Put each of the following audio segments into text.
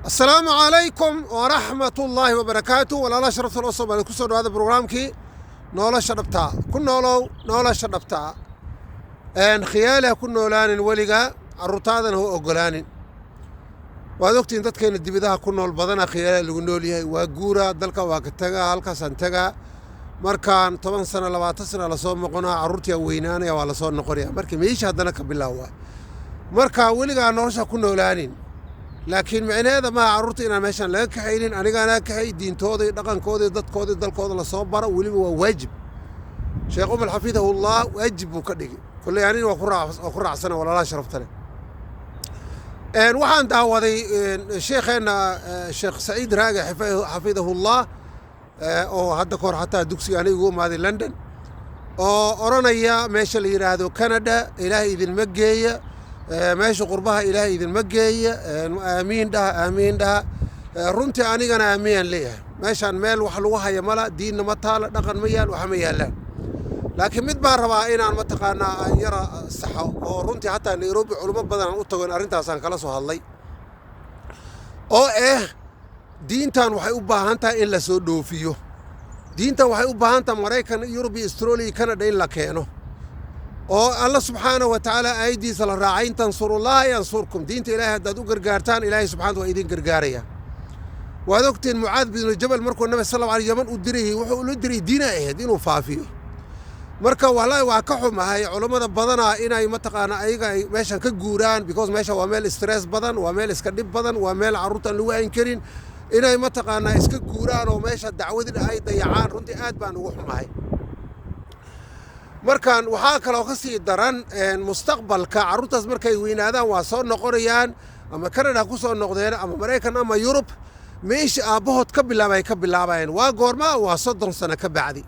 Asalaamu calaykum waraxmatullaahi wabarakaatu. Walaalaha sharafta loo Soomaaliya, ku soo dhawaada brograamkii Nolosha Dhabtaa. Ku noolow nolosha dhabtaa. Khiyaali ha ku noolaanin weligaa, carruurtaadana ha ogolaanin. Waad ogtihiin, dadkeena dibidaha ku nool badana khiyaali lagu nool yahay. Waa guuraa, dalka waa ka tagaa, halkaasaan tagaa. Markaan 10 sano, 20 sano lasoo noqonaa, carruurtiyaa weynaanaya, waa lasoo noqonaya. Marka meesha haddana ka bilaawa. Marka weligaa nolosha ku noolaanin, laakiin micnaheeda maaha carruurta inaan meeshaan laga kaxaynin. Anigaanaa kaxay, diintooda iyo dhaqankooda iyo dadkooda iyo dalkooda lasoo baro. Weliba waa waajib. Sheekh Umar xafidahullah waajib buu ka dhigay. Kolley anina waa ku raacsana. Walaalaha sharafta leh, waxaan daawaday sheekheenna Sheekh Saciid Raage xafidahullah, oo hadda kahor xataa dugsiga aniga igu imaaday London, oo odhanaya meesha la yidhaahdo Canada Ilaahay idinma geeya, meesha qurbaha Ilaahay idinma geeya. Aamiin dhaha, aamiin dhaha. Runtii anigana aamiinaan leeyahay. Meeshaan meel wax lagu haya mala, diinna ma taala, dhaqan ma yaal, waxa ma yaallaan. Laakiin mid baan rabaa inaan mataqaanaa aan yara saxo, oo runtii xataa Nairobi culummo badan aan u tago in arrintaasaan kala soo hadlay, oo ah diintan waxay u baahan tahay in la soo dhoofiyo. Diintan waxay u baahan tahay Maraykan, Yurub iyo Australia iyo Canada in la keeno, oo Alla subxaanahu wa tacaala aayaddiisa la raacay: "In tansurullaha yansurkum." Diinta Ilaahay haddaad u gargaartaan, Ilaahay subxaana waa idin gargaaraya. Waad ogtiin, Mucaad binu Jabal markuu Nabi sal alay Yaman u dirayey, wuxuu ula diray diina ahayd inuu faafiyo. Marka wallaahi waa ka xumahay culammada badanaa inay mataqaana ayaga ay meeshan ka guuraan, because meesha waa meel stress badan, waa meel iska dhib badan, waa meel carruurtaan lagu hayn karin. Inay mataqaanaa iska guuraan oo meesha dacwadii ay dayacaan, runtii aad baan ugu xumahay. Markaan waxaa kaloo ka sii daran, mustaqbalka carruurtaas markay weynaadaan waa soo noqonayaan, ama Canada ku soo noqdeen ama Maraykan ama Yurub. Meeshii aabbahood ka bilaabay ka bilaabayeen. Waa goorma? Waa 30 sano ka bacdi.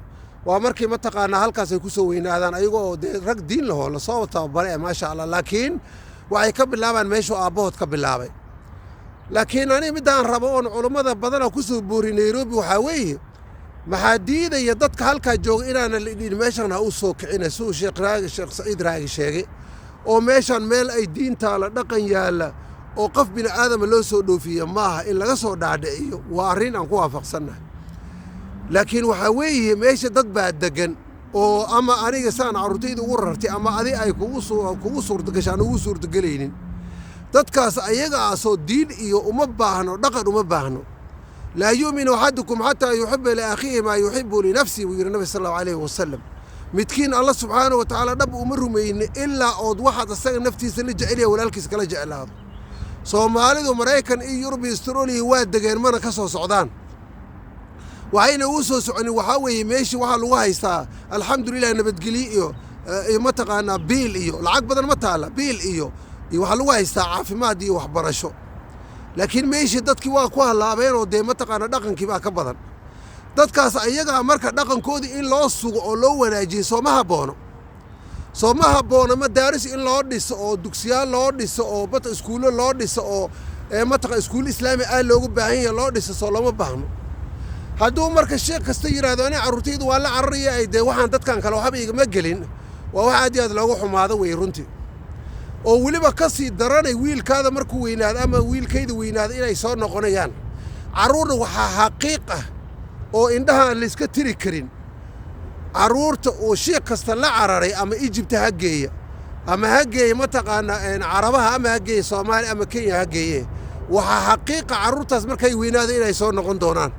Waa markii mataqaanaa halkaas ay ku soo weynaadaan, ayago oo dee rag diin lahoo lasoo tababaray, maasha Allah. Laakiin waxay ka bilaabaan meeshuu aabbahood ka bilaabay. Laakiin ani middaan rabo oon culummada badana ku soo boori Nairobi waxaa weeye: maxaa diidaya dadka halkaa jooga inaana la idhin meeshan ha u soo kicina, siduu Sheekh Raagi, Sheekh Saciid Raagi sheegay, oo meeshan meel ay diintaala, dhaqan yaalla oo qof bini aadama loo soo dhoofiye maaha, in laga soo dhaadhiciyo? Waa arrin aan ku waafaqsannahay. Laakiin waxaa weeye, meesha dad baa deggan oo ama aniga saan carruurtayda ugu rartay ama adi ay kugu suurtagasha aan ugu suurtagelaynin. Dadkaas ayaga ah soo diin iyo uma baahno, dhaqan uma baahno. "Laa yu'minu axadukum xataa yuxiba liakhiihi maa yuxibu linafsihi," buu yidhi Nabi sal allahu alayhi wasalam. Midkiin Alla subxaanahu wa tacaala dhab uma rumayni ilaa ood waxaad asaga naftiisa la jecelyahay walaalkiisa kala jeclaado. Soomaalidu Maraykan iyo Yurub iyo Australia waa degeen, mana ka soo socdaan. Waxayna ugu soo soconin waxaa weeye, meeshii waxaa lagu haystaa, alxamdulilah, nabadgelyo iyo mataqaanaa biil iyo lacag badan ma taala, biil iyo waxaa lagu haystaa caafimaad iyo waxbarasho. Laakiin meeshii dadkii waa ku hallaabeen, oo dee mataqaanaa dhaqankii baa ka badan dadkaas ayagaa. Marka dhaqankoodii in loo sugo oo loo wanaajiyo sooma habboono? Sooma habboona madaaris in loo dhiso oo dugsiyaal loo dhiso oo bata iskuullo loo dhiso oo mataqa iskuul islaami aad loogu baahan yahay loo dhiso? Soo looma baahno? Hadduu marka sheekh kasta yidhaahdo ani carruurtaydu waa la cararaya, ay dee waxaan dadkan kale waxba igama gelin, waa wax aad iyo aad looga xumaado wey runtii. Oo weliba ka sii daranay, wiilkaada markuu weynaado ama wiilkayda weynaado inay soo noqonayaan carruurna. Waxaa xaqiiq ah oo indhaha aan layska tiri karin, carruurta uu shiikh kasta la cararay, ama Ijibta ha geeya ama ha geeya mataqaanaa Carabaha ama ha geeya Soomaaliya ama Kenya ha geeye, waxaa xaqiiqa carruurtaas markay weynaado inay soo noqon doonaan.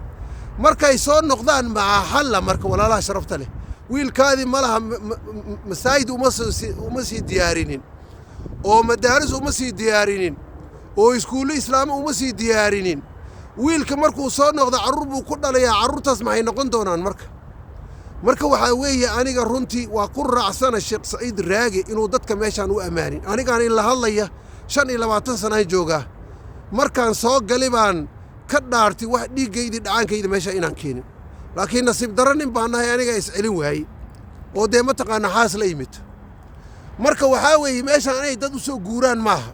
Markay soo noqdaan, maxaa xalla? Marka walaalaha sharafta leh, wiilkaadii ma laha masaajid uma sii diyaarinin, oo madaaris uma sii diyaarinin, oo iskuullo islaamo uma sii diyaarinin. Wiilka markuu soo noqdo carruur buu ku dhalayaa. Carruurtaas maxay noqon doonaan? Marka waxaa weeye, aniga runtii waa ku raacsana Sheekh Saciid Raage inuu dadka meeshaan u ammaanin. Anigaan in la hadlaya 25 sanaan joogaa. Markaan soo gali baan ka dhaartay wax dhiiggaydii dhacaankayda meesha inaan keenin. Laakiin nasiib darro, nin baan nahay aniga iscelin waayey, oo dee mataqaanaa xaas la yimid. Marka waxaa weeye, meeshaan inay dad u soo guuraan maaha.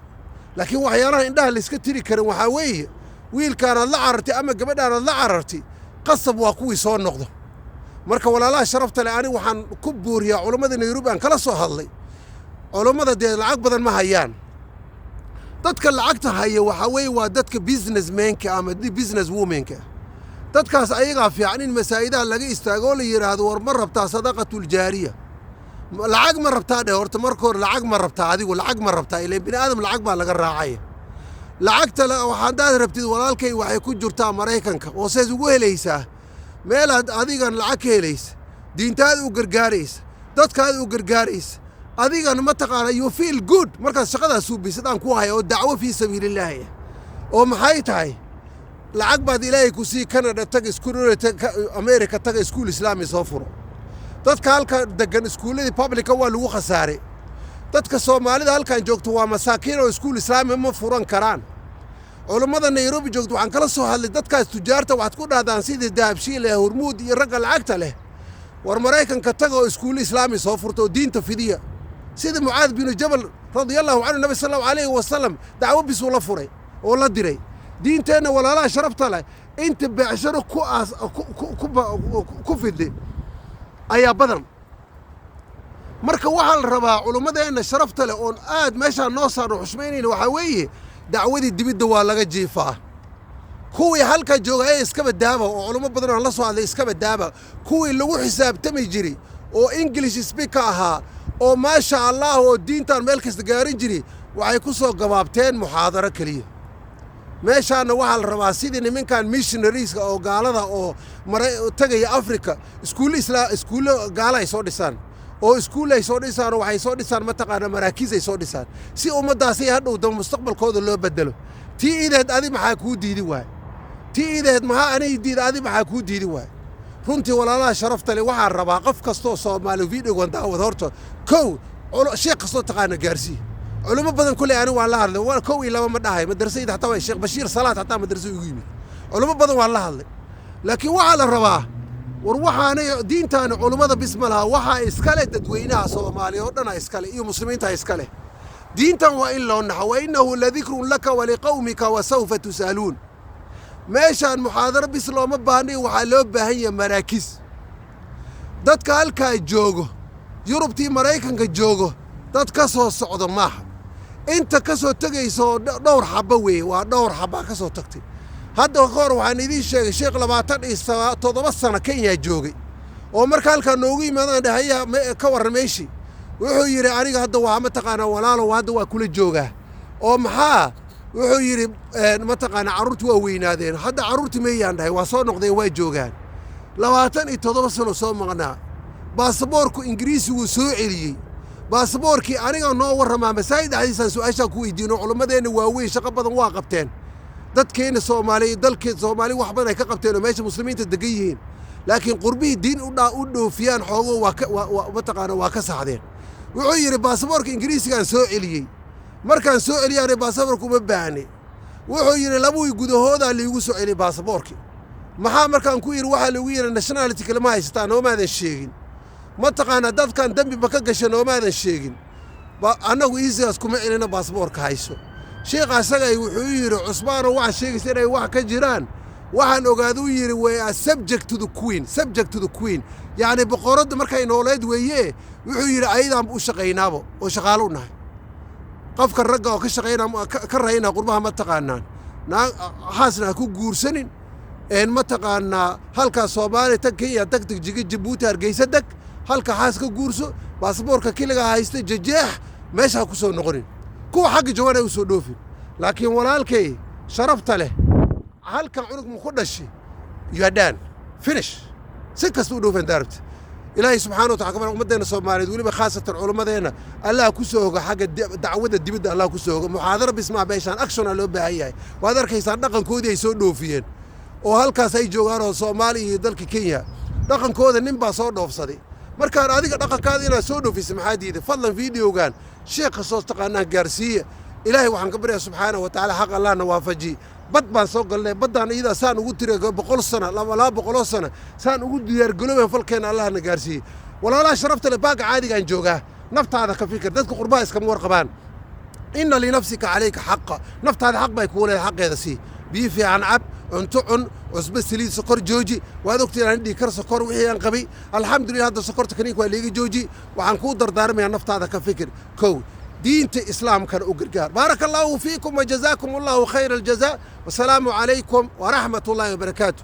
Laakiin waxyaalaha indhaha layska tiri karin waxaa weeye, wiilkaanaad la carartay ama gabadhaanaad la carartay, qasab waa kuwii soo noqdo. Marka walaalaha sharafta leh, ani waxaan ku buuriyaa culammada Nairobi aan kala soo hadlay. Culammada dee lacag badan ma hayaan. Dadka lacagta haya waxaa weeye waa dadka businessmanka ama business womanka. Dadkaas ayagaa fiican in masaajidaha laga istaago oo la yidhaahdo, "War, ma rabtaa sadaqatuljaariya? Lacag ma rabtaa?" Dheh horta marka hore, lacag ma rabtaa adigu? Lacag ma rabtaa? Ileen bini aadam lacag baa laga raacaya. Lacagta haddaad rabtid, walaalkay, waxay ku jirtaa Maraykanka oo sees ugu helaysaa meelaad adigan lacag ka helaysa, diintaada u gargaaraysa, dadkaada u gargaaraysa, adigan mataqaana you feel good markaad shaqadaas suubisid aan ku haya oo dacwo fii sabiilillaahi ah. Oo maxay tahay? Lacag baad Ilaahay ku sii. Canada tag, iskuul America taga, iskuul Islaami soo furo. Dadka halka degan iskuulladii publica waa lagu khasaaray. Dadka Soomaalida halkan joogto waa masaakiin oo iskuul Islaami ma furan karaan. Culummada Nairobi joogto waxaan kala soo hadlay dadkaas tujaarta. Waxaad ku dhahdaan sidii Dahabshiil ee Hormuud iyo ragga lacagta leh, "War, Maraykanka taga oo iskuulle Islaami soo furta oo diinta fidiya," sida Mucaad binu Jabal radiallahu canhu, Nabi sal Allahu alayhi wasalam dacwo bisuu la furay oo la diray. Diinteenna, walaalaha sharafta leh, inta beecsharo ku aas ku fidli ayaa badan. Marka waxaa la rabaa culummadeenna sharafta leh oon aad meeshaan noo saarno xushmaynayna waxaa weeye dacwadii dibidda waa laga jiifaa. Kuwii halka jooga ee iskaba daaba oo culummo badan oon la soo hadlay iskaba daaba. Kuwii lagu xisaabtami jiray oo English speaker ahaa oo maasha Allah oo diintan meel kasta gaarin jiri waxay ku soo gabaabteen muxaadaro keliya. Meeshaanna waxaa la rabaa sidii niminkan missionarieska oo gaalada oo mara tegaya Africa, iskuulle isla iskuullo gaala ay soo dhisaan oo iskuul ay soo dhisaan oo waxay soo dhisaan mataqaana maraakiis ay soo dhisaan si ummaddaasi hadhow daba mustaqbalkooda loo bedelo. Tii ideed adi maxaa kuu diidi waay? Tii ideed maxaa aniga diida? Adi maxaa kuu diidi waay? Runtii, walaalaha sharafta leh, waxaan rabaa qof kastoo Soomaali videogan daawad horta kow sheekh kastoo taqaana gaarsii. Culimo badan kulley ani waan la hadlay, waa kow iyo laba ma dhahay. Madrasayda xataa waa Sheekh Bashiir Salaad xataa madrasa igu yimid. Culimo badan waan la hadlay, laakiin waxaa la rabaa, war, waxaanay diintaani culummada bis ma laha. Waxaa iskale dadweynaha Soomaaliya oo dhana iskale iyo muslimiinta iskale. Diintan waa in loo naxo. Wa innahu ladikrun laka waliqawmika wa sawfa tus'aluun. Meeshaan muxaadaro bis looma baahnayo, waxaa loo baahan yahay maraakiis. Dadka halkaa joogo, Yurubtii Maraykanka joogo, dad ka soo socdo maaha. Inta ka soo tegaysa oo dhowr xabba weeye, waa dhowr xabbaa ka soo tagtay. Hadda ka hor waxaan idiin sheegay sheekh 27 sano Kenya joogay oo marka halkaa noogu yimaadaan dhahayaa ka warran meeshii. Wuxuu yidhi, "Aniga hadda waa mataqaanaa, walaalow, hadda waa kula joogaa." Oo maxaa? Wuxuu yidhi, "Mataqaanaa, carruurti waa weynaadeen hadda." "Carruurti meeyaan?" dhahay. "Waa soo noqdeen, waa joogaan." 27 sano soo maqnaa. Baasaboorku Ingiriisiguu soo celiyey baasaboorkii. Aniga noo warramaa masaajid dhexdiisaan su-aashaan ku weydiino. Culimmadeenna waaweyn shaqo badan waa qabteen. Dadkeenna Soomaaliya, dalkeen Soomaaliya wax badan ay ka qabteen oo meesha muslimiinta degan yihiin, laakiin qurbihii diin u dhoofiyaan xoogo waa ka waa mataqaana waa ka saxdeen. Wuxuu yidhi, "Baasaboorka Ingiriisigaan soo celiyey. Markaan soo celiyaanay baasaboorka uma baahni." Wuxuu yidhi, "2 week gudahoodaa liigu soo celiyey baasaboorkii." "Maxaa?" markaan ku yidhi, waxaa lagu yidhi, "Nationality kalema haysataa, noomaadan sheegin. Mataqaanaa dadkan dembi ma ka gasha, noomaadan sheegin. Annagu iisigaas kuma celina, baasaboorka hayso." Sheekha asagay wuxuu yidhi, "Cusmaanoo, waxaad sheegaysa inay wax ka jiraan waxaan ogaaduu." Yidhi, "We are subject to the queen, subject to the queen, yacni boqoradda markay nooleed weeye." Wuxuu yidhi, "Ayadaan u shaqaynaabo oo shaqaalo u nahay." Qofka ragga oo ka shaqaynaa ka raynaa qurbaha, ma taqaanaan, xaasna ha ku guursanin. Een mataqaanaa halkaa Soomaaliya tag, Kenya tag, Jigjiga, Jabuuti, Hargeysa deg, halka xaas ka guurso, baasaboorka kiligaa haysta jejeex, meesha ha ku soo noqonin. Kuwa xagga joogan ay u soo dhoofin. Laakiin walaalkay sharafta leh, halkan cunug ma ku dhashi, you are done, finish. Si kasta u dhoofan daarabta. Ilaahay subxaana wa tacala ummaddeena Soomaaliyeed, weliba khaasatan culimmadeenna, Allah ku soo hogo xagga dacwada dibadda. Allah ku soo hogo. Muxaadaro bismaa meeshaan action aa loo baahan yahay. Waad arkaysaan dhaqankoodii ay soo dhoofiyeen oo halkaas ay joogaan oo Soomaaliya iyo dalka Kenya dhaqankooda nin baa soo dhoofsaday. Markaan adiga dhaqankaada inaad soo dhoofisa maxaa diiday? Fadlan videogan sheekha soo taqaanaan gaarsiiya. Ilaahay waxaan ka baryaa subxaana wa tacaala xaq Allahna waafajiye. Bad baan soo galnay, baddaan iyada saan ugu tiri 100 sano, 200 sano saan ugu diyaargalooben falkeena Allahna gaarsiiyey. Walaalaha sharafta leh, baagga caadigaan joogaa, naftaada ka fikir. Dadka qurbaha iskama warqabaan. Inna linafsika calayka xaqa. Naftaada xaq bay kuu leedahay, xaqeeda sii. Biyo fiican cab, cunto cun, cusbo, saliid, sokor jooji. Waad ogtiin aan dhiig kar, sokor wixii aan qabay, alxamdulillah, hadda sokorta kaniinka waa liiga jooji. Waxaan kuu dardaarmayaa naftaada ka fikir. Kow, diintaada Diinta Islaamkana u gargaar. Baaraka Allahu fiikum wajazaakum Allahu khayra aljazaa. Wasalaamu calaykum waraxmat ullahi wabarakaatu.